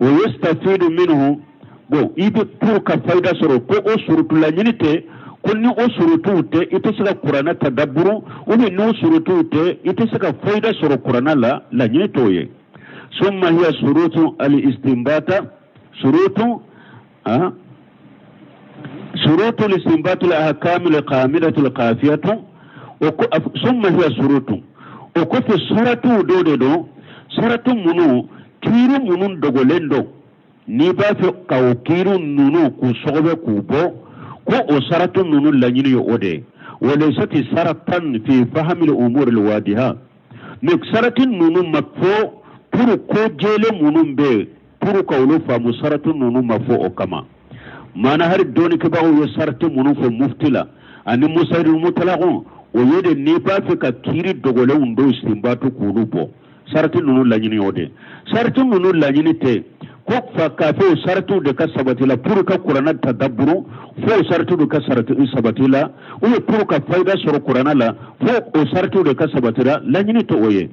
S1: O yastafidu minhu. Bon, i bɛ pour ka fayida sɔrɔ, ko o surutu laɲini tɛ ko ni o surutuw tɛ, i tɛ se ka kuranɛ tadabburu, ou bien n'o surutuw tɛ, i tɛ se ka fayida sɔrɔ kuranɛ la. Laɲini t'o ye. Summa hiya surutu al istinbata surutu ah surutu listinbatu al ahkam al kamilatu al kafiyatu. O ko summa hiya surutu, o kɔfɛ saratuw dɔ de don, saratu minnu kiiri minnu dogolen don, n'i b'a fɛ ka o kiiri ninnu k'u sɔgɔbɛ k'u bɔ, ko o saratu ninnu laɲini ye o de ye. Walaysati saratan fi fahmi al-umur al-wadiha, mais sarati ninnu ma fɔ pour ko jɛlen minnu bɛ yen, pour ka olu faamu, sarati ninnu ma fɔ o kama. Maana hari dɔnnikɛbagaw ye sarati minnu fɔ mufti la ani mujtahidul mutlaqun, o ye de n'i b'a fɛ ka kiiri dogolenw dɔw istinbatu k'olu bɔ, sarati ninnu laɲini o de. Sarati ninnu laɲini tɛ ko fa k'a fɔ o saratiw de ka sabati la pour ka kuranɛ tadabburu, fo o saratiw de ka sarati sabati la, ou bien pour ka fayida sɔrɔ kuranɛ la, fo o saratiw de ka sabati la. Laɲini tɛ o ye.